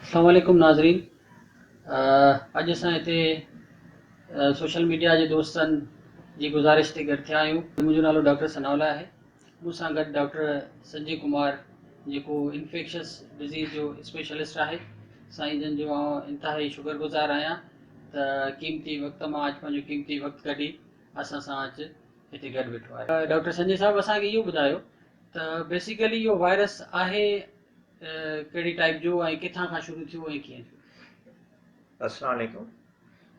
اسلام عليڪم ناظرين اڄ اسان هتي سوشل ميڊيا جي دوستن جي گذارش تي گڏ ٿيا آهيون منهنجو نالو ڊاڪٽر ثناء الله آهي مون سان گڏ ڊاڪٽر سنجي ڪمار جيڪو انفيڪشس ڊزيز جو اسپيشلسٽ آهي سائين جن جو آئون انتهائي شڪر گذار آهيان ته قيمتي وقت مان اڄ پنهنجو قيمتي وقت ڪڍي اسان سان اڄ هتي گڏ ويٺو آهي ڊاڪٽر سنجي صاحب اسان کي اهو ٻڌايو ته بيسيڪلي اهو وائرس آهي ڪهڙي ٽائيپ جو ۽ ڪٿان کان شروع ٿيو ۽ ڪيئن ٿيو؟ السلام عليڪم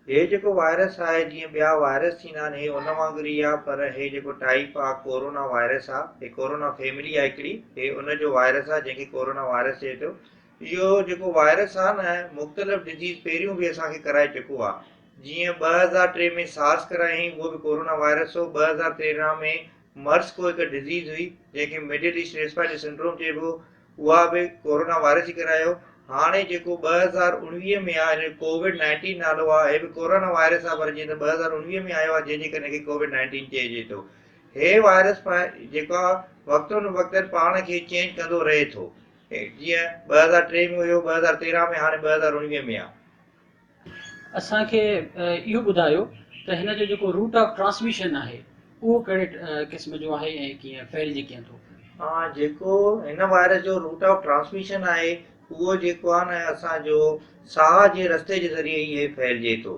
هي جيڪو وائرس آهي جيئن ٻيا وائرس ٿيندا آهن هي ان وانگر ئي آهي پر هي جيڪو ٽائيپ آهي ڪورونا وائرس آهي هي ڪورونا فيملي آهي هڪڙي هي ان جو وائرس آهي جنهن کي ڪورونا وائرس چئي ٿو اهو جيڪو وائرس آهي نه مختلف ڊزيز پهريون به اسان کي ڪرائي چڪو آهي جيئن 2003 ۾ سارس ڪرايائين اهو به ڪورونا وائرس هو 2013 ۾ مرس ڪو هڪ ڊزيز هئي جنهن کي مڊل ايسٽ ريسپائرٽري سنڊروم چئبو اها به ڪورونا وائرس ئي ڪرايو. هاڻي جيڪو 2019 ۾ آهي ان جو ڪووڊ نائنٽين نالو آهي. هي به ڪورونا وائرس آهي پر جيئن ته 2019 ۾ آيو آهي جنهن جي ڪري هن کي ڪووڊ نائنٽين چئجي ٿو. هي وائرس جيڪو آهي وقتن بوقتن پاڻ کي چينج ڪندو رهي ٿو. جيئن 2003 ۾ هيو 2013 ۾ هاڻي 2019 ۾ آهي. اسان کي اهو ٻڌايو ته هن جو جيڪو روٽ آف ٽرانسميشن آهي اهو ڪهڙي قسم جو آهي ۽ ڪيئن ڦهلجي ڪيئن ٿو؟ ها جيڪو هن وائرس جو روٽ آف ٽرانسميشن آهي اهو جيڪو آهي نه اسان جو ساهه جي رستي جي ذريعي ئي هي ڦهلجي ٿو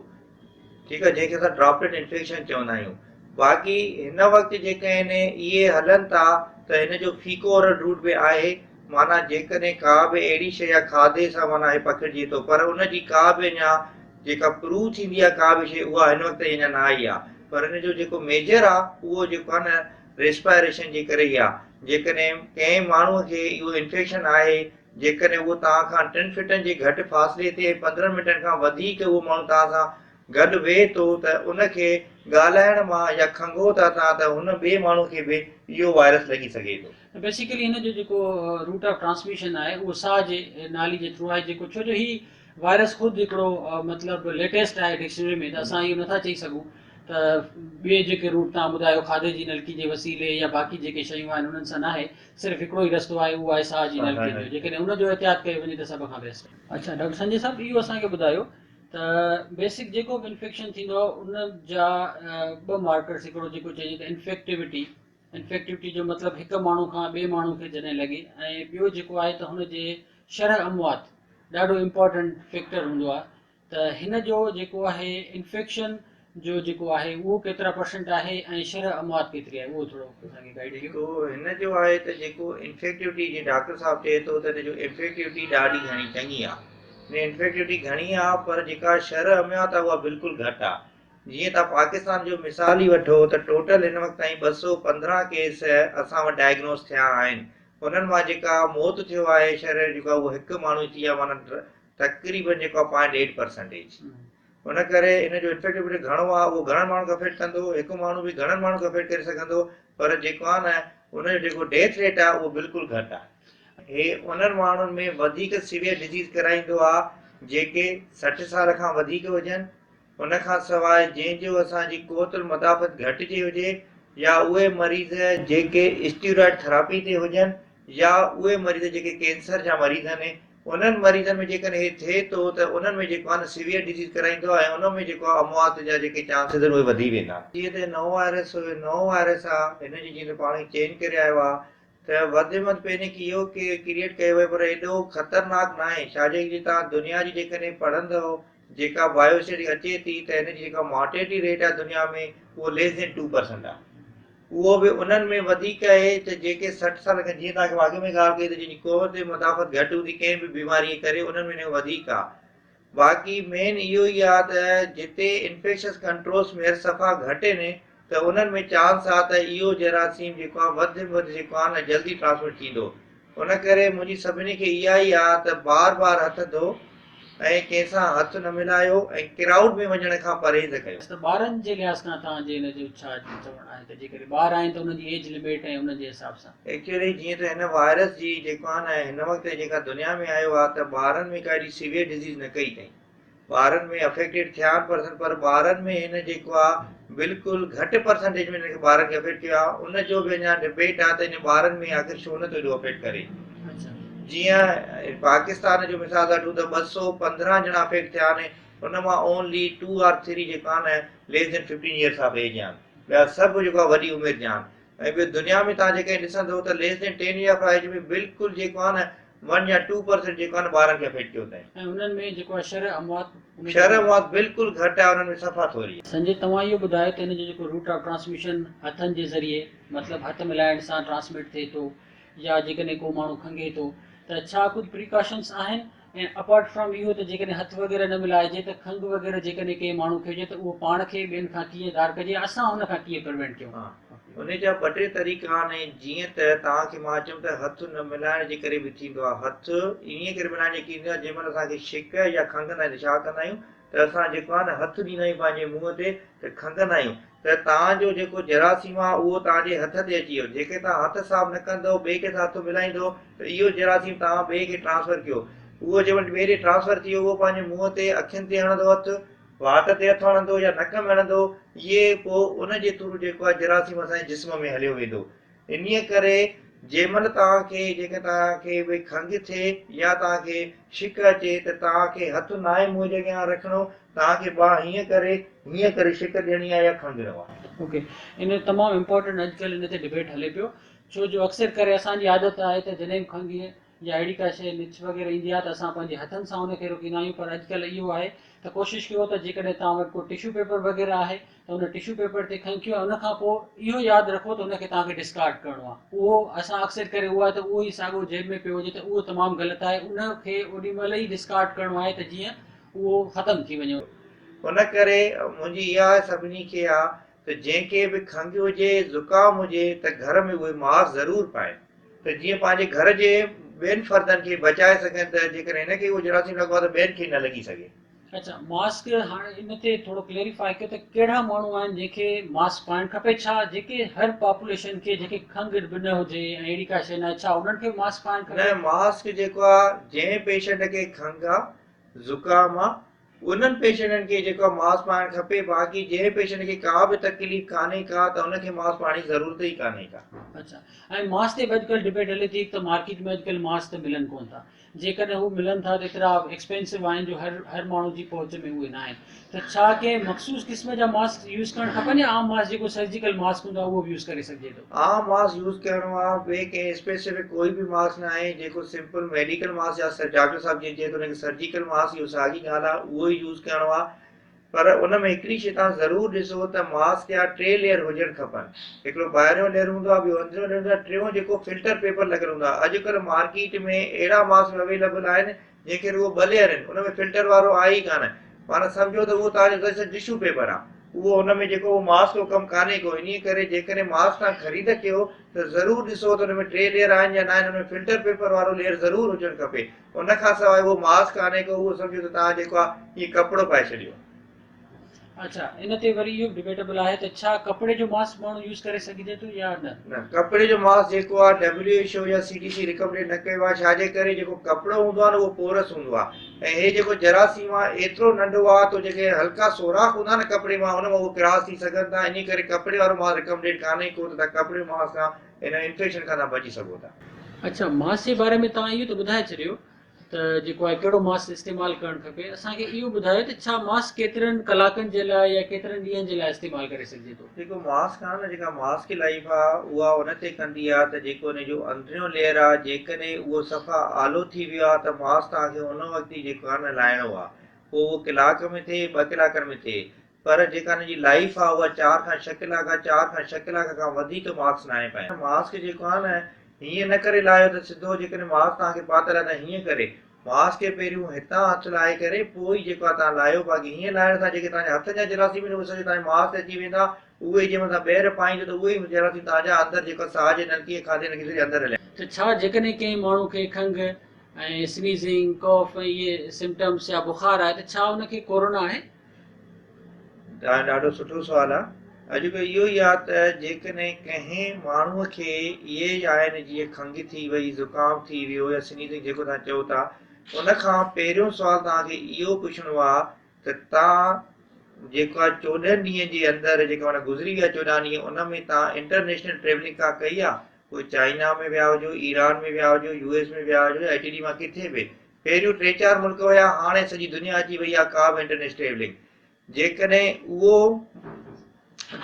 ٺيڪ آهي جنهن کي اسان ڊراپليٽ انفيڪشن چوندا آهيون باقي هن وقت جيڪي آهن اهي هلن ٿا ته هن جو فيڪو اورل روٽ به آهي معنيٰ جيڪڏهن ڪا به اهڙي شيء يا کاڌي سان معنيٰ هي پکڙجي ٿو پر ان جي ڪا به اڃا جيڪا پروو ٿيندي آهي ڪا به شيء اها هن وقت تائين اڃا نه آئي آهي پر ان جو جيڪو ميجر آهي اهو جيڪو آهي نه ريسپائريشن جي ڪري ئي آهي جيڪڏهن ڪنهن ماڻهوء کي اهو انفيڪشن آهي جيڪڏهن اهو توهان کان ٽن فٽن جي گهٽ فاصلي تي ۽ 15 منٽن کان وڌيڪ اهو ماڻهو توهان سان گڏ ويهي ٿو ته ان کي ڳالهائڻ مان يا کنگهو ٿا تان ته هن ٻئي ماڻهو کي به اهو وائرس لڳي سگهي ٿو. بيسيڪلي هن جو جيڪو روٽ آف ٽرانسميشن آهي اهو ساهه جي نالي جي ٿرو آهي جيڪو ڇو جو هي وائرس خود هڪڙو مطلب ليٽيسٽ آهي ڊڪشنري ۾ ته اسان اهو نٿا چئي سگهون ته ٻئي جيڪي روٽ تان ٻڌايو کاڌي جي نلڪي جي وسيلي يا باقي جيڪي شيون آهن انهن سان ناهي صرف هڪڙو ئي رستو آهي اهو آهي ساهه جي نلڪي جو جيڪڏهن ان جو احتياط ڪيو وڃي ته سڀ کان بيسٽ. اڇا ڊاڪٽر سنجي صاحب اهو اسان کي ٻڌايو ته بيسڪ جيڪو به انفيڪشن ٿيندو آهي ان جا ٻه مارڪرس هڪڙو جيڪو چئجي ته انفيڪٽيوٽي انفيڪٽيوٽي جو مطلب هڪ ماڻهو کان ٻئي ماڻهو کي جڏهن لڳي ۽ ٻيو جيڪو آهي ته هن جي شرح اموات ڏاڍو امپورٽنٽ فيڪٽر هوندو آهي ته هن جو جيڪو آهي انفيڪشن جو جيڪو آهي اهو ڪيترا پرسنٽ آهي ۽ شرح اموات ڪيتري آهي اهو ٿورو اسان کي گائيڊ ڪيو. جيڪو هن جو آهي ته جيڪو انفيڪٽيوٽي جي ڊاڪٽر صاحب چئي ٿو ته هن جو انفيڪٽيوٽي ڏاڍي گهڻي چڱي آهي ۾ انفيڪٽيوٽي گهڻي آ پر جيڪا شرح اميات آ اها بلڪل گهٽ آ. جيئن تان پاڪستان جو مثال ئي وٺو ته ٽوٽل هن وقت تائين 215 ڪيس اسان وٽ ڊائگنوز ٿيا آهن انهن مان جيڪا موت ٿيو آهي شرح جيڪا اهو هڪ ماڻهو جي ٿي آ معنيٰ تقريبن جيڪو آ پوائنٽ ايٽ پرسنٽيج ان ڪري ان جو انفيڪٽيوٽي گهڻو آ اهو گهڻن ماڻهن کي افيڪٽ ڪندو هڪ ماڻهو به گهڻن ماڻهن کي افيڪٽ ڪري سگهندو پر جيڪو آ نه ان جو جيڪو ڊيٿ ريٽ آ اهو بلڪل گهٽ آ. هي انهن ماڻهن ۾ وڌيڪ سيويئر ڊزيز ڪرائيندو آ جيڪي 60 سال کان وڌيڪ هجن، ان کان سواء جنهن جو اسان جي قوت المدافعت گهٽجي هجي يا اهي مريض جيڪي اسٽيرائڊ ٿراپي تي هجن يا اهي مريض جيڪي ڪينسر جا مريض آهن انهن مريضن ۾ جيڪڏهن هي ٿئي ٿو ته انهن ۾ جيڪو آهي نه سيويئر ڊزيز ڪرائيندو آهي ۽ ان ۾ جيڪو آهي اموات جا جيڪي چانسز آهن اهي وڌي ويندا آهن. جيئن ته نئون وائرس نئون وائرس آ هن جي جيئن ته پاڻ کي چينج ڪري آيو آ ته وڌ ۾ وڌ پينڪ اهو ڪريئيٽ ڪيو ويو پر ايڏو خطرناڪ ناهي ڇاجي جي توهان دنيا جي جيڪڏهن پڙهندؤ جيڪا بايو اسٽيٽ اچي ٿي ته هن جي جيڪا مارٽيلٽي ريٽ آهي دنيا ۾ اهو ليس دين ٽو پرسنٽ آهي اهو به انهن ۾ وڌيڪ آهي ته جيڪي 60 سال کان جيئن توهان کي اڳ ۾ ڳالهه ڪئي ته جن جي قوت مدافعت گهٽ هوندي ڪنهن به بيماري جي ڪري انهن ۾ وڌيڪ آهي باقي مين اهو ئي آ ته جتي انفيڪشس ڪنٽرولس ميئر صفا گهٽ آهن ته انهن ۾ چانس آ ته اهو جراثيم جيڪو آ وڌ ۾ وڌ جيڪو آ نه جلدي ٽرانسمٽ ٿيندو ان ڪري منهنجي سڀني کي اها ئي آ ته بار بار هٿ ڌو ۽ ڪنهن سان هٿ نه ملايو ۽ ڪرائوڊ ۾ وڃڻ کان پرهيز ڪيو. ته ٻارن جي لحاظ کان توهان جي ان جو ڇا چوڻ آهي ته جيڪڏهن ٻار آهن ته انهن جي ايج لميٽ ۽ انهن جي حساب سان. ايڪچوئلي جيئن ته هن وائرس جي جيڪو آهي نه هن وقت جيڪا دنيا ۾ آيو آهي ته ٻارن ۾ ڪا ايڏي سيويئر ڊزيز نه ڪئي اٿئي ٻارن ۾ افيڪٽيڊ ٿيا آهن پرسن پر ٻارن ۾ هن جيڪو آهي بلڪل گهٽ پرسنٽيج ۾ هن کي ٻارن کي افيڪٽ ڪيو آهي ان جو به اڃا ڊبيٽ آهي ته هن ٻارن ۾ آخر ڇو نه ٿو ايڏو افيڪٽ ڪري. جيئن پاڪستان جو مثال وٺون ته 215 ڄڻا افيڪٽ ٿيا آهن ان مان اونلي ٽو آر ٿري جيڪا آهن less than 15 years of age آهن ٻيا سڀ جيڪو آهي وڏي عمر جا آهن ۽ ٻيو دنيا ۾ توهان جيڪڏهن ڏسندو ته less than 10 year of age ۾ بلڪل جيڪو آهي نه ون يا ٽو پرسنٽ جيڪو آهي نه ٻارن کي افيڪٽ ڪيو اٿائين. ۽ انهن ۾ جيڪو آهي شرح اموات ان جو شرح اموات بلڪل گهٽ آهي انهن ۾ صفا ٿوري آهي. سنجي توهان اهو ٻڌايو ته ان جو جيڪو روٽ آف ٽرانسميشن هٿن جي ذريعي مطلب هٿ ملائڻ سان ٽرانسميٽ ٿئي ٿو يا جيڪڏهن ڪو ماڻهو کنگهي ٿو ته ڇا ڪجهه پريڪاشنس آهن ۽ اپارٽ فرام اهو ته جيڪڏهن هٿ وغيره نه ملائجي ته کنگهه وغيره جيڪڏهن ڪنهن ماڻهو کي هجي ته اهو پاڻ کي ٻين کان ڪيئن ڌار ڪجي يا اسان ان کان ڪيئن پريونٽ ڪيون. ها ان جا ٻه ٽي طريقا آهن جيئن ته توهان کي مان چيم ته هٿ نه ملائڻ جي ڪري به ٿيندو آهي هٿ انهيء ڪري ملائڻ جي ٿيندو آهي جنهن مهل اسان کي ڇڪ يا کنگهندا آهيون ته ڇا ڪندا آهيون ته اسان جيڪو آهي نه هٿ ڏيندا آهيون پنهنجي منهن تي ته کنگهندا آهيون ته توهان جو جيڪو جراثيم آهي اهو توهان جي هٿ تي اچي ويو جيڪڏهن توهان هٿ صاف نه ڪندؤ ٻئي ڪنهن سان هٿ ملائيندؤ ته اهو جراثيم توهان ٻئي کي ٽرانسفر ڪيو اهو جنهن مهل ٻئي ڏي ٽرانسفر ٿي ويو اهو پنهنجي منهن تي اکين تي هڻندو هٿ وات تي هٿ هڻندو يا نڪ ۾ هڻندو اهي پوء ان جي ٿرو جيڪو آهي جراثيم اسان جي جسم ۾ هليو ويندو انهيء ڪري جنهن مهل توهان کي جيڪڏهن توهان کي به کنگهه ٿئي يا توهان کي ڇڪ اچي ته توهان کي هٿ ناهي منهن جي اڳيان رکڻو، توهان کي ٻانهن هيئن ڪري هيئن ڪري ڇڪ ڏيڻي آهي يا کنگهڻو آهي. اوڪي ان تمام امپورٽنٽ اڄڪلهه ان تي ڊبيٽ هلي پيو ڇو جو اڪثر ڪري اسان جي عادت آهي ته جڏهن به کنگهه يا اهڙي ڪا شيء نڇ وغيره ايندي آهي ته اسان پنهنجي هٿن سان ان کي روڪيندا آهيون پر اڄڪلهه اهو آهي ته ڪوشش ڪيو ته جيڪڏهن توهان وٽ ڪو ٽشو پيپر وغيره آهي ته ان ٽشو پيپر تي کنگهيو ۽ ان کان پوء اهو ياد رکو ته ان کي توهان کي ڊسڪارڊ ڪرڻو آهي اهو اسان اڪثر ڪري اهو آهي ته اهو ئي ساڳو جيب ۾ پيو هجي ته اهو تمام غلط آهي ان کي اوڏي مهل ئي ڊسڪارڊ ڪرڻو آهي ته جيئن اهو ختم ٿي وڃي. ان ڪري منهنجي اها سڀني کي آ ته جنهن کي به کنگهه هجي زڪام هجي ته گهر ۾ اهي ماسڪ ضرور پائين ته جيئن پنهنجي گهر جي ٻين فردن کي بچائي سگهن ته جيڪڏهن هن کي اهو جراثيم لڳو آهي ته ٻين کي نه لڳي سگهي. اڇا ماسڪ هاڻي ان تي ٿورو ڪليريفائي ڪيو ته ڪهڙا ماڻهو آهن جنهن کي ماسڪ پائڻ کپي ڇا جيڪي هر پاپوليشن کي جنهن کي کنگهه به نه هجي ۽ اهڙي ڪا شيء نه آهي ڇا انهن کي به ماسڪ پائڻ کپي؟ نه ماسڪ جيڪو آهي جنهن پيشنٽ کي کنگهه آهي زڪام آهي انهن پيشنٽن کي جيڪو آهي ماسڪ پائڻ کپي باقي جنهن پيشنٽ کي ڪا به تڪليف ڪانهي ڪا ته ان کي ماسڪ پائڻ جي ضرورت ئي ڪانهي ڪا. اڇا ۽ ماسڪ تي به اڄڪلهه ڊبيٽ هلي ٿي ته مارڪيٽ ۾ اڄڪلهه ماسڪ ته ملن ڪونه ٿا جيڪڏهن هو ملن ٿا ته ايترا ايڪسپينسو آهن جو هر هر ماڻهو جي پهچ ۾ اهي نه آهن ته ڇا ڪنهن مخصوص قسم جا ماسڪ يوز ڪرڻ کپن يا عام ماسڪ جيڪو سرجيڪل ماسڪ هوندو آهي اهو به يوز ڪري سگهجي ٿو؟ عام ماسڪ يوز ڪرڻو آهي ٻئي ڪنهن اسپيسفڪ ڪوئي به ماسڪ نه آهي جيڪو سمپل ميڊيڪل ماسڪ يا ڊاڪٽر صاحب جيئن چئي ٿو ان کي سرجيڪل ماسڪ اهو ساڳي ڳالهه آهي اهو ئي يوز ڪرڻو آهي پر ان ۾ هڪڙي شيء توهان ضرور ڏسو ته ماسڪ جا ٽي ليئر هجڻ کپن. هڪڙو ٻاهريون ليئر هوندو آهي، ٻيو اندريون ليئر هوندو آهي، ٽيون جيڪو فلٽر پيپر لڳل هوندو آهي. اڄڪلهه مارڪيٽ ۾ اهڙا ماسڪ به اويليبل آهن جنهن کي رڳو ٻه ليئر آهن، ان ۾ فلٽر وارو آهي ئي ڪانه. معنيٰ سمجهو ته اهو توهان جو جسٽ ٽشو پيپر آهي. اهو ان ۾ جيڪو اهو ماسڪ جو ڪم ڪانهي ڪو. انهيء ڪري جيڪڏهن ماسڪ توهان خريد ڪيو ته ضرور ڏسو ته ان ۾ ٽي ليئر آهن يا ناهن، ان ۾ فلٽر پيپر وارو ليئر ضرور هجڻ کپي. ان کان سواء اهو ماسڪ ڪانهي ڪو اهو سمجهو ته توهان جيڪو آهي ائين ڪپڙو پائي ڇڏيو. اڇا ان تي وري اهو به ڊبيٽيبل آهي ته ڇا ڪپڙي جو ماسڪ ماڻهو يوز ڪري سگهجي ٿو يا نه؟ نه ڪپڙي جو ماسڪ جيڪو آهي ڊبليو ايڇ او يا سي ڊي سي ريڪمنڊيڊ نه ڪيو آهي ڇا جي ڪري جيڪو ڪپڙو هوندو آهي نه اهو پورس هوندو آهي ۽ هي جيڪو جراثيم آهي ايترو ننڍو آهي ته جيڪي هلڪا سوراخ هوندا آهن نه ڪپڙي مان ان مان اهو ڪراس ٿي سگهن ٿا انهي ڪري ڪپڙي وارو ماسڪ ريڪمنڊيڊ ڪانهي ڪو ته توهان ڪپڙي ماسڪ سان ان انفيڪشن کان توهان بچي سگهو ٿا. اڇا ماسڪ جي باري ۾ توهان اهو ته ٻڌائي ڇڏيو ته جيڪو آهي ڪهڙو ماسڪ استعمال ڪرڻ کپي اسان کي اهو ٻڌايو ته ڇا ماسڪ ڪيترن ڪلاڪن جي لاء يا ڪيترن ڏينهن جي لاء استعمال ڪري سگهجي ٿو. جيڪو ماسڪ آهي نه جيڪا ماسڪ جي لائيف آهي اها ان تي ڪندي آهي ته جيڪو ان جو اندريون ليئر آهي جيڪڏهن اهو صفا آلو ٿي ويو آهي ته ماسڪ توهان کي ان وقت ئي جيڪو آهي نه لاهڻو آهي پوء اهو ڪلاڪ ۾ ٿئي ٻه ڪلاڪن ۾ ٿئي پر جيڪا ان جي لائيف آ اها چار کان ڇهه ڪلاڪ آ، چار کان ڇهه ڪلاڪ کان وڌيڪ ماسڪ ناهي پائڻو. ماسڪ جيڪو آ نه هيئن نه ڪري لاهيو ته سڌو جيڪڏهن ماسڪ توهان کي پاتل آ ته هيئن ڪري ماسڪ کي پهريون هتان هٿ لاهي ڪري پوء ئي جيڪو آ توهان لاهيو باقي هيئن لاهڻ سان جيڪي توهان جا هٿن جا جراثيم آهن اهي سڄو توهان جي ماسڪ تي اچي ويندا اهي ئي جنهن مهل توهان ٻيهر پائيندو ته اهي ئي جراثيم توهان جا اندر جيڪو آ ساهه جي نلڪي ۽ کاڌي نلڪي ذريعي اندر هليا. ته ڇا جيڪڏهن ڪنهن ماڻهو کي کنگهه ۽ سنيزنگ، ڪاف ۽ اهي سمپٽمس يا بخار آهي ته ڇا ان کي ڪورونا آهي؟ ڏاڍو سٺو سوال آ. اڄڪلهه اهو ئي آ ته جيڪڏهن ڪنهن ماڻهوء کي اهي ئي آهن جيئن کنگهه ٿي وئي، زڪام ٿي ويو يا سنيزنگ جيڪو توهان چئو ٿا ان کان پهريون سوال توهان کي اهو پڇڻو آ ته توهان جيڪا 14 ڏينهن جي اندر جيڪا معنيٰ گذري ويا 14 ڏينهن ان ۾ توهان انٽرنيشنل ٽريولنگ ڪا ڪئي آ؟ پوء چائنا ۾ ويا هجو، ايران ۾ ويا هجو، يو ايس ۾ ويا هجو يا اٽلي مان ڪٿي به. پهريون ٽي چار ملڪ هيا، هاڻي سڄي دنيا اچي وئي آهي ڪا به انٽرنيشنل ٽريولنگ. جيڪڏهن اهو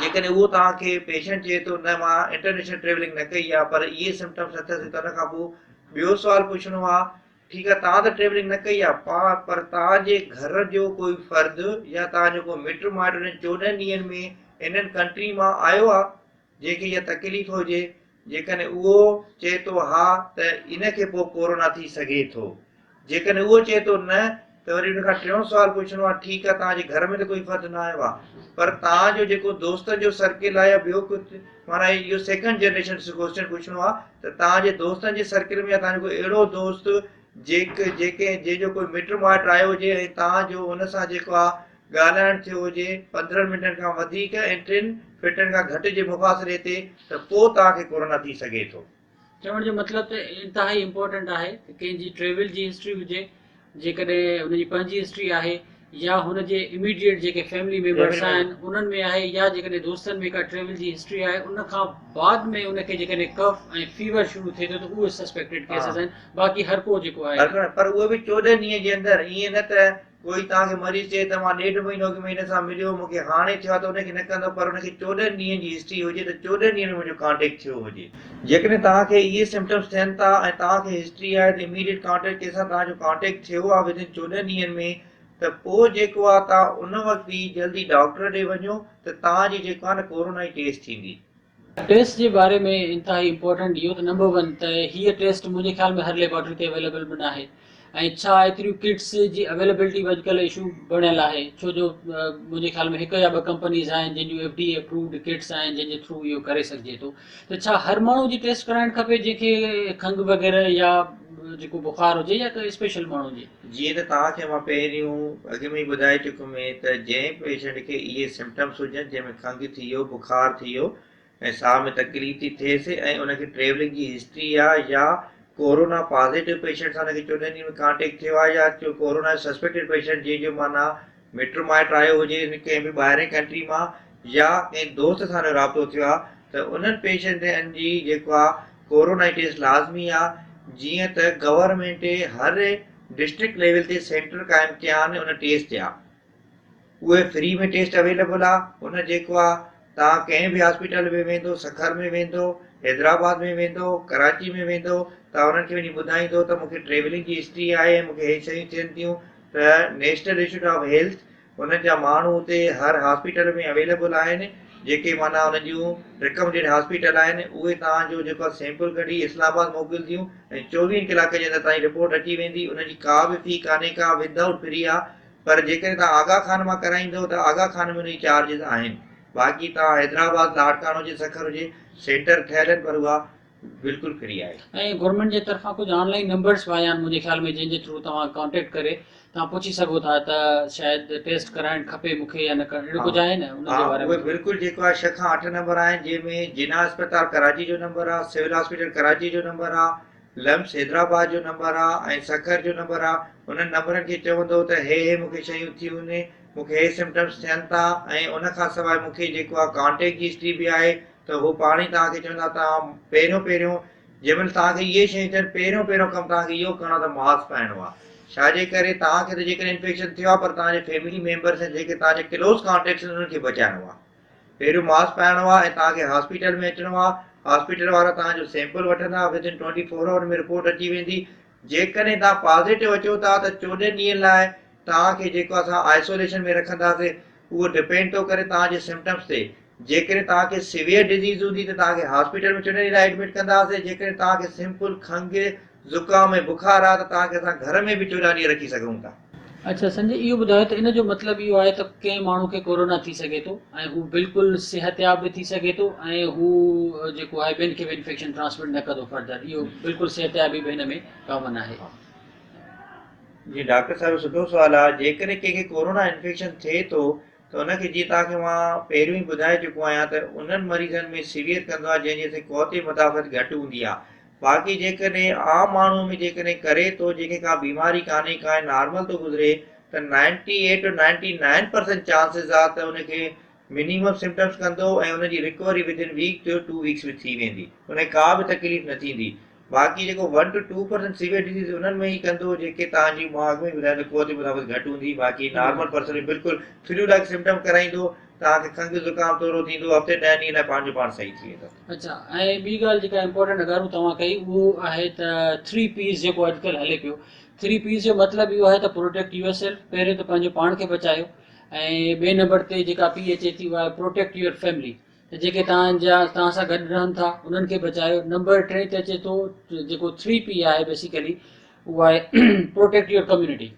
جيڪڏهن اهو توهان کي پيشنٽ چئي ٿو نه مان انٽرنيشنل ٽريولنگ نه ڪئي آهي پر اهي سمپٽمس اٿس ته ان کان پوء ٻيو سوال پڇڻو آهي ٺيڪ آهي توهان ته ٽريولنگ نه ڪئي آهي پا پر توهان جي گهر جو ڪوئي فرد يا توهان جو ڪو مٽ مائٽ انهن 14 ڏينهن ۾ انهن ڪنٽري مان آيو آهي جنهن کي اها تڪليف هجي، جيڪڏهن اهو چئي ٿو ها ته ان کي پوء ڪورونا ٿي سگهي ٿو. جيڪڏهن اهو چئي ٿو نه ته وري ان کان ٽيون سوال پڇڻو آهي ٺيڪ آهي توهان جي گهر ۾ ته ڪوئي فرد نه آيو آهي پر توهان جو جيڪو دوستن جو سرڪل آهي يا ٻيو ڪجهه معنيٰ اهو سيڪنڊ جنريشن ڪوسچن پڇڻو آهي ته توهان جي دوستن جي سرڪل ۾ يا توهان جو ڪوئي اهڙو دوست جيڪ جيڪي جنهن جو ڪوئي مٽ مائٽ آيو هجي ۽ توهان جو ان سان جيڪو آهي ڳالهائڻ ٿيو هجي 15 منٽن کان وڌيڪ ۽ ٽن فٽن کان گهٽ جي مفاصلي تي ته پوء توهان کي ڪورونا ٿي سگهي ٿو. چوڻ جو مطلب ته انتهائي امپورٽنٽ آهي ته ڪنهن جي ٽريول جي هسٽري هجي جيڪڏهن هن جي پنهنجي هسٽري آهي يا هن جي اميڊيٽ جيڪي فيملي ميمبرس آهن انهن ۾ آهي يا جيڪڏهن دوستن ۾ ڪا ٽريول جي هسٽري آهي ان کان بعد ۾ ان کي جيڪڏهن ڪف ۽ فيور شروع ٿئي ٿو ته اهي سسپيڪٽيڊ ڪيسز آهن باقي هر ڪو جيڪو آهي. پر اهي به 14 ڏينهن جي اندر ائين نه ته ڪوئي توهان کي مريض چئي ته مان ڏيڍ مهينو اڳ ۾ هن سان مليو مون کي هاڻي ٿيو آهي ته ان کي نه ڪندو پر ان کي 14 ڏينهن جي هسٽري هجي ته 14 ڏينهن ۾ منهنجو ڪانٽيڪٽ ٿيو هجي. جيڪڏهن توهان کي اهي سمپٽمس ٿين ٿا ۽ توهان کي هسٽري آهي ته اميڊيٽ ڪانٽيڪٽ ڪنهن سان توهان جو ڪانٽيڪٽ ٿيو آهي ودن 14 ڏينهن ۾ ته پوء جيڪو آهي توهان ان وقت ئي جلدي ڊاڪٽر ڏي وڃو ته توهان جي جيڪو آهي نه ڪورونا جي ٽيسٽ ٿيندي. ٽيسٽ جي باري ۾ انتهائي امپورٽنٽ اهو ته نمبر ون ته هيء ٽيسٽ منهنجي خيال ۾ هر ليبارٽري تي اويليبل به ناهي ۽ ڇا ايتريون ڪٽس جي اويليبلٽي به اڄڪلهه اشو بڻيل آهي ڇو جو منهنجي خيال ۾ هڪ يا ٻه ڪمپنيز آهن جن جون F D A approved kits آهن جن جي ٿرو اهو ڪري سگهجي ٿو ته ڇا هر ماڻهو جي ٽيسٽ ڪرائڻ کپي جنهن کي کنگهه وغيره يا جيڪو بخار هجي يا ڪنهن اسپيشل ماڻهو جي. جيئن ته توهان کي مان پهريون اڳ ۾ ئي ٻڌائي چڪم ته جنهن پيشنٽ کي اهي سمپٽمس هجن جنهن ۾ کنگهه ٿي ويو، بخار ٿي ويو ۽ ساهه ۾ تڪليف ٿي ٿئيس ۽ ان کي ٽريولنگ جي هسٽري آ يا ڪورونا پازيٽو پيشنٽ سان ان کي 14 ڏينهن ۾ ڪانٽيڪٽ ٿيو آ يا ڪورونا جو سسپيڪٽيڊ پيشنٽ جنهن جو معنيٰ مٽ مائٽ آيو هجي ڪنهن به ٻاهرين ڪنٽري مان يا ڪنهن دوست سان رابطو ٿيو آ ته انهن پيشنٽن جي جيڪو آ ڪورونا جي ٽيسٽ لازمي آ جيئن ته گورنمينٽ هر ڊسٽرڪٽ ليول تي سينٽر قائم ڪيا آهن ان ٽيسٽ جا اهي فري ۾ ٽيسٽ اويليبل آ ان جيڪو آ توهان ڪنهن به هاسپيٽل ۾ ويندو سکر ۾ ويندو حيدرآباد ۾ ويندو ڪراچي ۾ ويندو توهان انهن کي وڃي ٻڌائيندو ته مونکي ٽريولنگ جي هسٽري آهي ۽ مونکي هي شيون ٿين ٿيون ته نيشنل انسٽيٽيوٽ آف هيلٿ انهن جا ماڻهو اتي هر هاسپيٽل ۾ اويليبل آهن جيڪي معنيٰ انهن جون رڪمنڊيڊ هاسپيٽل آهن اهي توهان جو جيڪو آ سيمپل ڪڍي اسلام آباد موڪلنديون ۽ 24 ڪلاڪن جي اندر توهان جي رپورٽ اچي ويندي ان جي ڪا به في ڪانهي ڪا ود آئوٽ فري آ پر جيڪڏهن توهان آغا خان مان ڪرائيندو ته آغا خان ۾ ان جي چارجز آهن باقي توهان حيدرآباد لاڙڪاڻو هجي سکر هجي سينٽر ٺهيل آهن پر اها بلڪل فري آهي. ۽ گورنمينٽ جي طرفان ڪجهه آن لائين نمبرس به آيا آهن منهنجي خيال ۾ جنهن جي ٿرو توهان ڪانٽيڪٽ ڪري توهان پڇي سگهو ٿا ته شايد ٽيسٽ ڪرائڻ کپي مون کي يا نه ڪرائڻ اهڙو ڪجهه آهي نه ان جي باري ۾. اهي بلڪل جيڪو آهي ڇهه کان اٺ نمبر آهن جنهن ۾ جناح اسپتال ڪراچي جو نمبر آهي سول هاسپيٽل ڪراچي جو نمبر آهي لمس حيدرآباد جو نمبر آ ۽ سکر جو نمبر آ انهن نمبرن کي چوندو ته هي هي مونکي شيون ٿيون مونکي هي سمپٽمس ٿين ٿا ۽ ان کان سواء مونکي جيڪو آ ڪانٽيڪٽ جي هسٽري به آهي ته هو پاڻ ئي توهان کي چوندا توهان پهريون پهريون جنهن مهل توهان کي اهي شيون ٿين پهريون پهريون ڪم توهان کي اهو ڪرڻو آ ته ماسڪ پائڻو آ ڇا جي ڪري توهان کي ته جيڪڏهن انفيڪشن ٿيو آ پر توهان جي فيملي ميمبرس ۽ جيڪي توهان جي ڪلوز ڪانٽيڪٽس آهن انهن کي بچائڻو آ. پهريون ماسڪ پائڻو آهي ۽ توهان کي هاسپيٽل ۾ اچڻو آهي، هاسپيٽل وارا توهان جو سيمپل وٺندا، ود ان 24 آور ۾ رپورٽ اچي ويندي، جيڪڏهن توهان پازيٽو اچو ٿا ته 14 ڏينهن لاء توهان کي جيڪو اسان آئسوليشن ۾ رکنداسين، اهو ڊپينڊ ٿو ڪري توهان جي سمپٽمس تي، جيڪڏهن توهان کي سيويئر ڊزيز هوندي ته توهان کي هاسپيٽل ۾ 14 ڏينهن لاء ايڊمٽ ڪنداسين، جيڪڏهن توهان کي سمپل کنگهه، زڪام ۽ بخار آهي ته توهان کي اسان گهر ۾ به 14 ڏينهن رکي سگهون ٿا. اڇا سنجي اهو ٻڌايو ته ان جو مطلب اهو آهي ته ڪنهن ماڻهو کي ڪورونا ٿي سگهي ٿو ۽ هو بلڪل صحتياب به ٿي سگهي ٿو ۽ هو جيڪو آهي ٻين کي به انفيڪشن ٽرانسمٽ نه ڪندو فردر اهو بلڪل صحتيابي به هن ۾ ڪامن آهي. جي ڊاڪٽر صاحب سٺو سوال آهي جيڪڏهن ڪنهن کي ڪورونا انفيڪشن ٿئي ٿو ته ان کي جيئن توهان کي مان پهريون ئي ٻڌائي چڪو آهيان ته انهن مريضن ۾ سيويئر ڪندو آهي جنهن جي اسين قوت مدافعت گهٽ هوندي آهي باقي جيڪڏهن عام ماڻهوء ۾ جيڪڏهن ڪري ٿو جنهن کي ڪا بيماري ڪانهي ڪا ۽ نارمل ٿو گذري ته 98 ٽو 99 پرسنٽ چانسز آ ته ان کي منيمم سمپٽمس ڪندو ۽ ان جي recovery within week to 2 weeks ۾ ٿي ويندي ان کي ڪا به تڪليف نه ٿيندي باقي جيڪو 1 ٽو 2% سيويئر ڊزيز انهن ۾ ئي ڪندو جيڪي توهان جي مان اڳ ۾ ئي ٻڌايو ته قوت مدافعت گهٽ هوندي باقي نارمل پرسن ۾ بلڪل فلو لائيڪ سمپٽم ڪرائيندو توهان کي کنگهه زڪام ٿورو ٿيندو هفتي ڏهن ڏينهن لاء پنهنجو پاڻ صحيح ٿي ويندو. اڇا ۽ ٻي ڳالهه جيڪا امپورٽنٽ اگارون توهان ڪئي اهو آهي ته ٿري پيز جيڪو اڄڪلهه هلي پيو ٿري پيز جو مطلب اهو آهي ته پروٽيڪٽ يور سيلف پهريون ته پنهنجو پاڻ کي بچايو ۽ ٻئي نمبر تي جيڪا پي اچي ٿي اها آهي پروٽيڪٽ your family ته جيڪي توهان جا توهان سان گڏ رهن ٿا انهن کي بچايو نمبر ٽئين تي اچي ٿو جيڪو ٿري پي آهي بيسيڪلي اهو آهي پروٽيڪٽ your community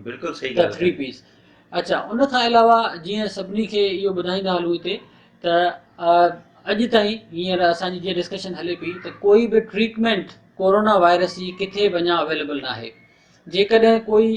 بلڪل صحيح ڳالهه ٿري پيز اچھا ان کان علاوه جيئن سڀني کي اهو ٻڌائيندا هلون هتي ته اڄ تائين هينئر اسان جي جيئن ڊسڪشن هلي پئي ته ڪوئي به ٽريٽمينٽ ڪورونا وائرس جي ڪٿي به اڃا اويليبل ناهي جيڪڏهن ڪوئي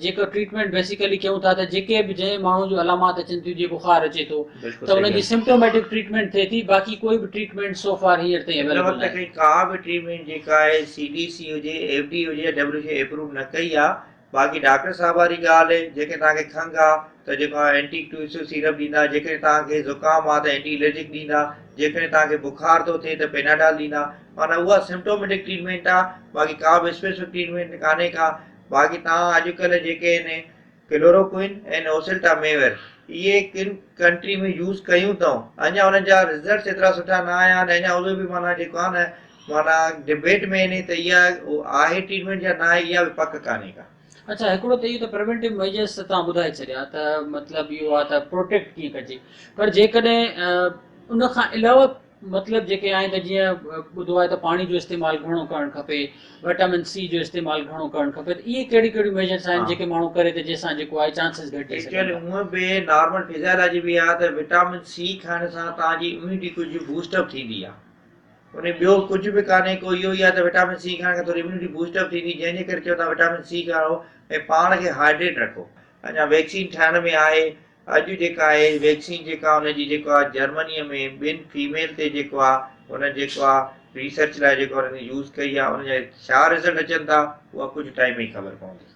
جيڪو ٽريٽمينٽ بيسيڪلي ڪيون ٿا ته جيڪي به جنهن ماڻهو جون علامات اچن ٿيون جيئن بخار اچي ٿو ته ان جي سمپٽوميٽڪ ٽريٽمينٽ ٿئي ٿي باقي ڪوئي به ٽريٽمينٽ سو فار هينئر تائين اويليبل ناهي. هن وقت تائين ڪا به ٽريٽمينٽ جيڪا آهي سي ڊي سي هجي ايف ڊي هجي يا ڊبليو ايڇ او اپروو نه ڪئي آهي باقي ڊاڪٽر صاحب واري ڳالهه جيڪڏهن توهان کي کنگهه آ ته جيڪو آ اينٽي ٽوسو سيرپ ڏيندا جيڪڏهن توهان کي زڪام آ ته اينٽي الرجڪ ڏيندا جيڪڏهن توهان کي بخار ٿو ٿئي ته پيناڊال ڏيندا معنيٰ اها سمپٽوميٽڪ ٽريٽمينٽ آ باقي ڪا به اسپيسفڪ ٽريٽمينٽ ڪانهي ڪا باقي توهان اڄڪلهه جيڪي آهن ڪلوروڪوئن ۽ اوسلٽاميور اهي ڪن ڪنٽري ۾ يوز ڪيون اٿئون اڃا انهن جا رزلٽس ايترا سٺا نه آيا آهن اڃا اهي به معنيٰ جيڪو آ نه معنيٰ ڊبيٽ ۾ آهن ته اها آهي ٽريٽمينٽ يا نه آهي اها به پڪ ڪانهي ڪا. اڇا هڪڙو ته اهو ته پريونٽو ميجرس ته توهان ٻڌائي ڇڏيا ته مطلب اهو آهي ته پروٽيڪٽ ڪيئن ڪجي پر جيڪڏهن ان کان علاوه مطلب جيڪي آهن ته جيئن ٻڌو آهي ته پاڻي جو استعمال گهڻو ڪرڻ کپي وٽامن سي جو استعمال گهڻو ڪرڻ کپي ته اهي ڪهڙيون ڪهڙيون ميجرس آهن جيڪي ماڻهو ڪري ته جنهن سان جيڪو آهي چانسز گهٽجي سگهن ايڪچوئلي هونء به نارمل فزيالاجي به آهي ته وٽامن سي کائڻ سان توهان جي اميونٽي ڪجهه بوسٽ اپ ٿيندي آهي ان ۾ ٻيو ڪجهه به ڪانهي ڪو اهو ئي آهي ته وٽامن سي کائڻ کان ٿوري اميونٽي بوسٽ اپ ٿيندي جنهن جي ڪري چون ٿا وٽامن سي کائو ۽ پاڻ کي هائڊريٽ رکو. اڃا ويڪسين ٺهڻ ۾ آهي اڄ جيڪا آهي ويڪسين جيڪا ان جي جيڪو آهي جرمني ۾ ٻن فيميل تي جيڪو آهي انهن جيڪو آهي ريسرچ لاء جيڪو انهن يوز ڪئي آهي ان جا ڇا رزلٽ اچن ٿا اها ڪجهه ٽائيم ۾ ئي خبر پوندي.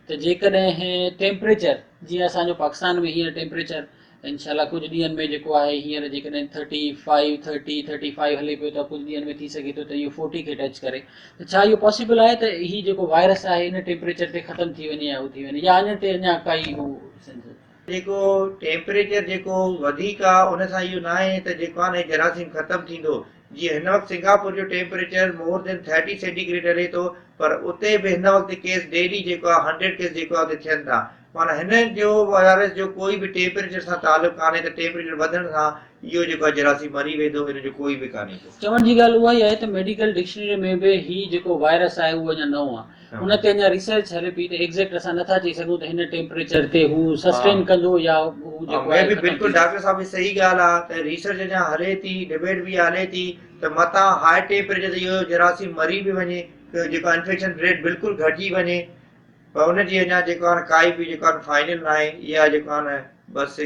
ته جيڪڏهن ٽيمپريچر جيئن اسان جو پاڪستان ۾ هينئر ٽيمپريچر انشاء الله ڪجهه ڏينهن ۾ جيڪو آهي هينئر جيڪڏهن thirty five thirty thirty five هلي پيو ته ڪجهه ڏينهن ۾ ٿي سگهي ٿو ته اهو فورٽي کي ٽچ ڪري ته ڇا اهو پاسيبل آهي ته هي جيڪو وائرس آهي ان ٽيمپريچر تي ختم ٿي وڃي يا هو ٿي وڃي يا اڃا تي اڃا ڪائي هو سينس جيڪو ٽيمپريچر جيڪو وڌيڪ آ ان سان اهو ناهي ته جيڪو آ نه جراثيم ختم ٿيندو جيئن هن وقت سنگاپور جو ٽيمپريچر مور دين ٿرٽي سينٽي گريڊ هلي ٿو پر اتي به هن وقت ڪيس ڊيلي جيڪو آ هنڊريڊ ڪيس جيڪو آ اتي ٿين ٿا معنيٰ هن جو وائرس جو ڪوئي به ٽيمپريچر سان تعلق ڪانهي ته ٽيمپريچر وڌڻ سان اهو جيڪو آ جراثيم مري ويندو ان جو ڪوئي به ڪانهي ڪو. چوڻ جي ڳالهه اها ئي آهي ته ميڊيڪل ڊڪشنري ۾ به هي جيڪو وائرس آهي اهو اڃا نئون آهي ان تي اڃا ريسرچ هلي پئي ته ايگزيڪٽ اسان نٿا چئي سگهون ته هن ٽيمپريچر تي هو سسٽين ڪندو يا هو جيڪو آهي ختم بلڪل ڊاڪٽر صاحب جي صحيح ڳالهه آهي ته ريسرچ اڃا هلي ٿي ڊبيٽ به هلي ٿي ته متان هاء ٽيمپريچر تي اهو جراثيم مري به وڃي جيڪو انفيڪشن ريٽ بلڪل گهٽجي وڃي پر ان جي اڃا جيڪو آهي نه ڪائي به جيڪو آهي فائنل ناهي اها جيڪو آهي نه بس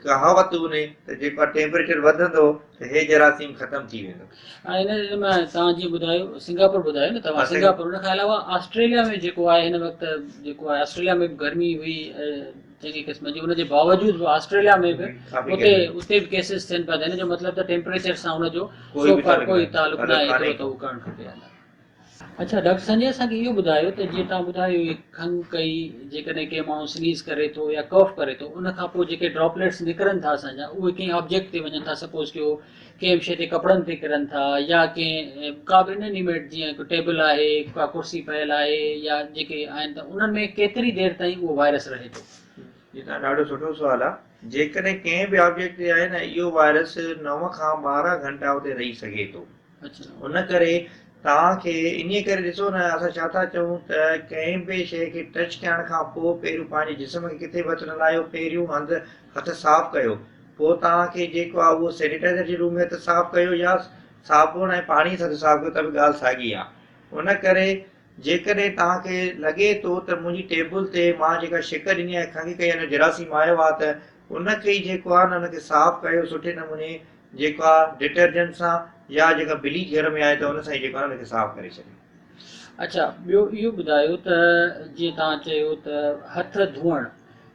ڪهاوت اونهي ته جيڪو آهي ٽيمپريچر وڌندو ته هي جراثيم ختم ٿي ويندو. ۽ ان ۾ توهان جيئن ٻڌايو سنگاپور ٻڌايو نه توهان سنگاپور ان کان علاوه آسٽريليا ۾ جيڪو آهي هن وقت جيڪو آهي آسٽريليا ۾ به گرمي هئي چڱي قسم جي ان جي باوجود به آسٽريليا ۾ به اتي اتي به ڪيسز ٿين پيا ته ان جو مطلب ته ٽيمپريچر سان ان جو ڪوئي تعلق نه آهي ايترو ته هو ڪرڻ کپي. اڇا ڊاڪٽر سنجي اسان کي اهو ٻڌايو ته جيئن توهان ٻڌايو هي کنگهه ڪئي جيڪڏهن ڪنهن ماڻهو سنيز ڪري ٿو يا ڪف ڪري ٿو ان کان پوء جيڪي ڊراپليٽس نڪرن ٿا اسان جا اهي ڪنهن آبجيڪٽ تي وڃن ٿا سپوز ڪيو ڪنهن به شيء تي ڪپڙن تي ڪرن ٿا يا ڪنهن ڪا به انيميٽ جيئن هڪ ٽيبل آهي ڪا ڪرسي پيل آهي يا جيڪي آهن ته انهن ۾ ڪيتري دير تائين اهو وائرس رهي ٿو. جي تان ڏاڍو سٺو سوال آ جيڪڏهن ڪنهن به آبجيڪٽ تي آهي نه اهو وائرس 9 کان 12 گهنٽا اتي رهي سگهي ٿو. ان ڪري توهان کي انهيء ڪري ڏسو نه اسان ڇا ٿا چئون ته ڪنهن به شيء کي ٽچ ڪرڻ کان پوء پهريون پنهنجي جسم کي ڪٿي به هٿ نه لاهيو پهريون هنڌ هٿ صاف ڪيو پوء توهان کي جيڪو آهي اهو سينيٽائزر جي روپ ۾ هٿ صاف ڪيو يا صابڻ ۽ پاڻي سان هٿ صاف ڪيو ته به ڳالهه ساڳي آهي ان ڪري جيڪڏهن توهان کي لڳي ٿو ته منهنجي ٽيبل تي مان جيڪا شڪ ڏني آهي کنگهه ڪئي آهي ان جو جراثيم آيو آهي ته ان کي ئي جيڪو آهي نه ان کي صاف ڪيو سٺي نموني جيڪو آهي ڊٽرجنٽ سان يا جيڪا بليچ گهر ۾ آهي ته ان سان ئي جيڪو آهي ان کي صاف ڪري ڇڏيو. اڇا ٻيو اهو ٻڌايو ته جيئن توهان چيو ته هٿ ڌوئڻ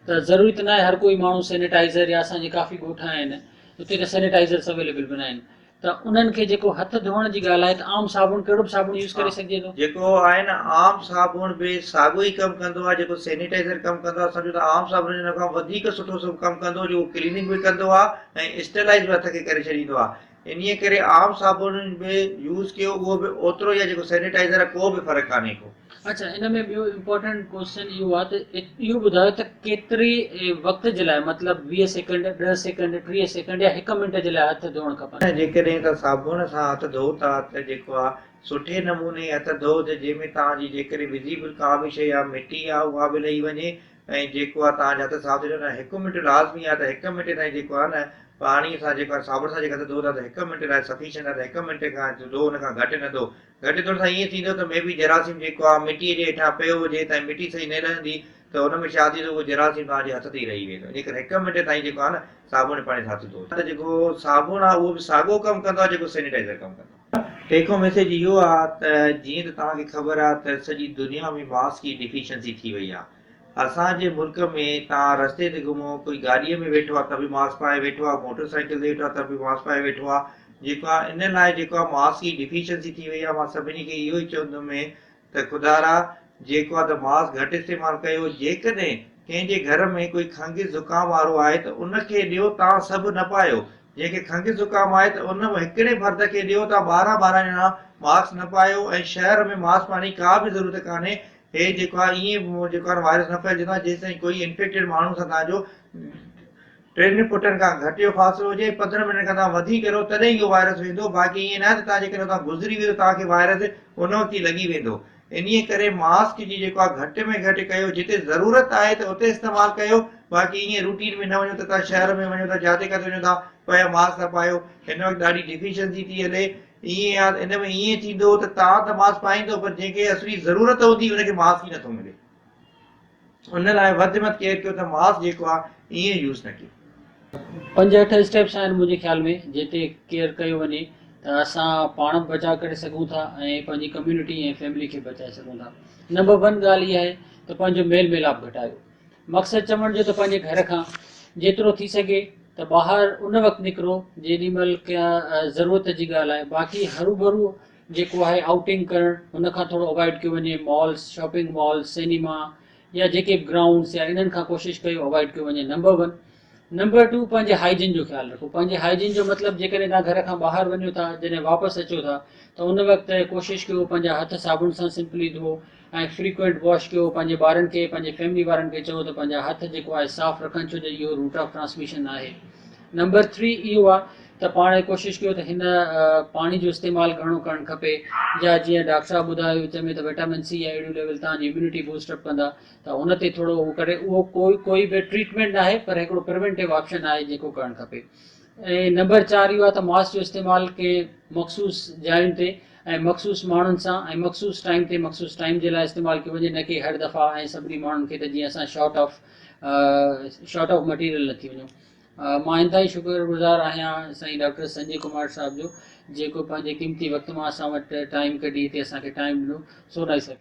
ته ضروري ته ناهي هر ڪوئي ماڻهو سينيٽائزر يا اسان جي ڪافي ڳوٺ آهن اتي ته سينيٽائزرس اويليبل به ناهن ته انهن کي جيڪو هٿ ڌوئڻ جي ڳالهه آهي ته عام صابڻ ڪهڙو به صابڻ يوز ڪري سگهجي ٿو؟ جيڪو آهي نه عام صابڻ به ساڳيو ئي ڪم ڪندو آهي جيڪو سينيٽائزر ڪم ڪندو آهي سمجهو ته عام صابڻ ان کان وڌيڪ سٺو سڀ ڪم ڪندو جو اهو ڪليننگ به ڪندو آهي ۽ اسٽرلائز به هٿ کي ڪري ڇڏيندو آهي انهي ڪري عام صابڻ به يوز ڪيو اهو به اوترو ئي آهي جيڪو سينيٽائزر آهي ڪو به فرق ڪانهي ڪو. اڇا ان ۾ ٻيو امپورٽنٽ ڪوسچن اهو آهي ته اهو ٻڌايو ته ڪيتري وقت جي لاء مطلب 20 سيڪنڊ، 10 سيڪنڊ، 30 سيڪنڊ يا هڪ منٽ جي لاء هٿ ڌوئڻ کپن؟ جيڪڏهن توهان صابڻ سان هٿ ڌوئو ٿا ته جيڪو آهي سٺي نموني هٿ ڌوئو ته جنهن ۾ توهان جي جيڪڏهن وزيبل ڪا به شيء آهي مٽي آهي اها به لهي وڃي ۽ جيڪو آهي توهان جا هٿ صاف ٿي وڃن ۽ هڪ منٽ لازمي آهي ته هڪ منٽ تائين جيڪو آهي نه پاڻي سان جيڪو آهي صابڻ سان جيڪا هٿ ڌوئو ٿا ته هڪ منٽ لاء سفيشنٽ آهي ته هڪ منٽ کان ڌوئو ان کان گهٽ نه ڌوئو گهٽ ڌوئڻ سان ائين ٿيندو ته مي بي جراثيم جيڪو آهي مٽيء جي هيٺان پيو هجي ته مٽي صحيح نه لهندي ته ان ۾ ڇا ٿيندو اهو جراثيم توهان جي هٿ تي ئي رهي ويندو ان ڪري هڪ منٽ تائين جيڪو آهي نه صابڻ ۽ پاڻي سان هٿ ڌوئو ته جيڪو صابڻ آهي اهو به ساڳو ڪم ڪندو آهي جيڪو سينيٽائزر ڪم ڪندو آهي. ٽيڪ هوم ميسيج اهو آهي ته جيئن ته توهان کي خبر آهي ته سڄي دنيا ۾ ماسڪ جي ڊفيشنسي ٿي وئي آهي اسان جي ملڪ ۾ توهان رستي تي گهمو ڪوئي گاڏيء ۾ ويٺو آهي ته به ماسڪ پائي ويٺو آهي موٽر سائيڪل تي ويٺو آهي ته به ماسڪ پائي ويٺو آهي جيڪو آهي ان لاء جيڪو آهي ماسڪ جي ڊفيشنسي ٿي وئي آهي مان سڀني کي اهو ئي چوندم ته خدارا جيڪو آهي ته ماسڪ گهٽ استعمال ڪيو جيڪڏهن ڪنهن جي گهر ۾ ڪوئي کنگهه زڪام وارو آهي ته ان کي ڏيو توهان سڀ نه پايو جنهن کي کنگهه زڪام آهي ته ان هڪڙي فرد کي ڏيو توهان ٻارهن ٻارهن ڄڻا ماسڪ نه پايو ۽ شهر ۾ ماسڪ پائڻ جي ڪا به ضرورت ڪانهي هي جيڪو آهي ائين جيڪو آهي وائرس نه ڦهلجندو آهي جيستائين ڪوئي انفيڪٽيڊ ماڻهو سان توهان جو ٽن فٽن کان گهٽ جو فاصلو هجي ۽ 15 منٽن کان توهان وڌيڪ رهو تڏهن اهو وائرس ويندو باقي ائين ناهي ته توهان جيڪڏهن اتان گذري ويندو توهان کي وائرس ان وقت ئي لڳي ويندو انهي ڪري ماسڪ جي جيڪو آهي گهٽ ۾ گهٽ ڪيو جتي ضرورت آهي ته اتي استعمال ڪيو باقي ائين روٽين ۾ نه وڃو ته توهان شهر ۾ وڃو ٿا جاتي ڪاٿي وڃو ٿا پيا ماسڪ ٿا پايو هن وقت ڏاڍي ڊفيشنسي ٿي هلي ائين آ ان ۾ ائين ٿيندو ته توهان ته ماسڪ پائيندو پر جنهن کي اصلي ضرورت هوندي ان کي ماسڪ ئي نٿو ملي ان لاء وڌ ۾ وڌ ڪيئر ڪيو ته ماسڪ جيڪو آ ائين يوز نه ڪيو. پنج اٺ اسٽيپس آهن منهنجي خيال ۾ جنهن تي ڪيئر ڪيو وڃي ته اسان پاڻ به بچاء ڪري سگهون ٿا ۽ پنهنجي ڪميونٽي ۽ فيملي کي بچائي سگهون ٿا. نمبر ون ڳالهه اها آهي ته پنهنجو ميل ميلاپ گهٽايو. مقصد چوڻ جو ته پنهنجي گهر کان جيترو ٿي سگهي ته ٻاهر ان وقت نڪرو جيڏي مهل ڪا ضرورت جي ڳالهه آهي باقي هروڀرو جيڪو آهي آئوٽنگ ڪرڻ ان کان ٿورو اوائڊ ڪيو وڃي مالس شاپنگ مالس سينيما يا جيڪي به گرائونڊس يا انهن کان ڪوشش ڪيو اوائڊ ڪيو وڃي نمبر ون نمبر ٽو پنهنجي هائيجين جو خيال رکو پنهنجي هائيجين جو مطلب جيڪڏهن توهان گهر کان ٻاهر وڃو ٿا جڏهن واپس اچو ٿا ته ان وقت ڪوشش ڪيو پنهنجا هٿ صابڻ سان سمپلي ڌوئو ۽ فريڪوئنٽ واش ڪيو پنهنجي ٻارن کي پنهنجي فيملي وارن کي چئو ته پنهنجا هٿ جيڪو آهي صاف رکن ڇو جو اهو روٽ آف ٽرانسميشن آهي نمبر ٿري اهو آهي ته پاڻ ڪوشش ڪيو ته هن پاڻي جو استعمال گهڻو ڪرڻ کپي يا جيئن ڊاڪٽر صاحب ٻڌايو وچ ۾ ته وٽامن سي يا اهڙيون ليول تان جي اميونٽي بوسٽ اپ ڪندا ته ان تي ٿورو هو ڪري اهو ڪوئي ڪوئي به ٽريٽمينٽ ناهي پر هڪڙو پريونٽيو آپشن آهي جيڪو ڪرڻ کپي ۽ نمبر چار اهو آهي ته ماسڪ جو استعمال ڪنهن مخصوص جاين تي ۽ مخصوص ماڻهن سان ۽ مخصوص ٽائيم تي مخصوص ٽائيم جي لاء استعمال ڪيو وڃي نه ڪي هر دفعا ۽ سڀني ماڻهن کي ته جيئن اسان short of short of material نه ٿي وڃون مان انتهائي شڪر گذار آهيان سائين ڊاڪٽر سنجي ڪمار صاحب جو جيڪو پنهنجي قيمتي وقت مان اسان وٽ ٽائيم ڪڍي هتي اسان کي ٽائيم ڏنو سو نائس.